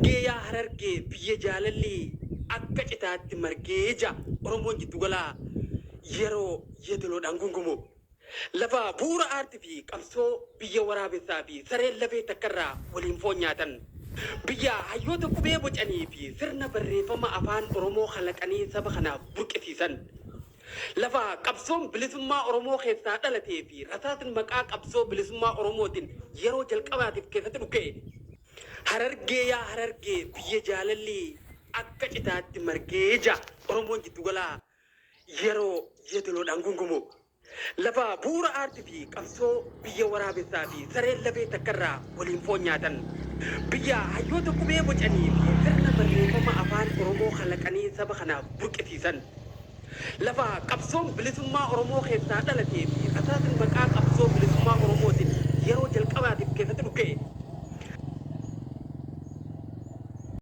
Harargee yaa Harargee biyya jaalalli akka citaatti margee ja Oromoon jiddugalaa yeroo yeedaloodhaan gungumu. Lafa bu'uura aartii fi qabsoo biyya waraabessaa fi sareen lafee takkarraa waliin foon nyaatan. Biyya hayyoota qubee bocanii fi sirna barreeffama afaan Oromoo kalaqanii saba kanaaf burqisiisan. Lafa qabsoon bilisummaa Oromoo keessaa dhalatee fi rasaasni maqaa qabsoo bilisummaa Oromootiin yeroo jalqabaatiif keessatti dhuka'e. Harargee yaa Harargee biyya jaalalli akka citaatti margee ja Oromoon jiddugalaa yeroo yeedaloodhaan gungumu. Lafa bu'uura aartii fi qabsoo biyya waraabessaa fi sareen lafee takkarraa waliin foon nyaatan. Biyya hayyoota qubee bocanii fi sirna barreeffama afaan Oromoo kalaqanii saba kanaaf burqisiisan. Lafa qabsoon bilisummaa Oromoo keessaa dhalatee fi rasaasni maqaa qabsoo bilisummaa Oromootiin yeroo jalqabaatiif keessatti dhuka'e.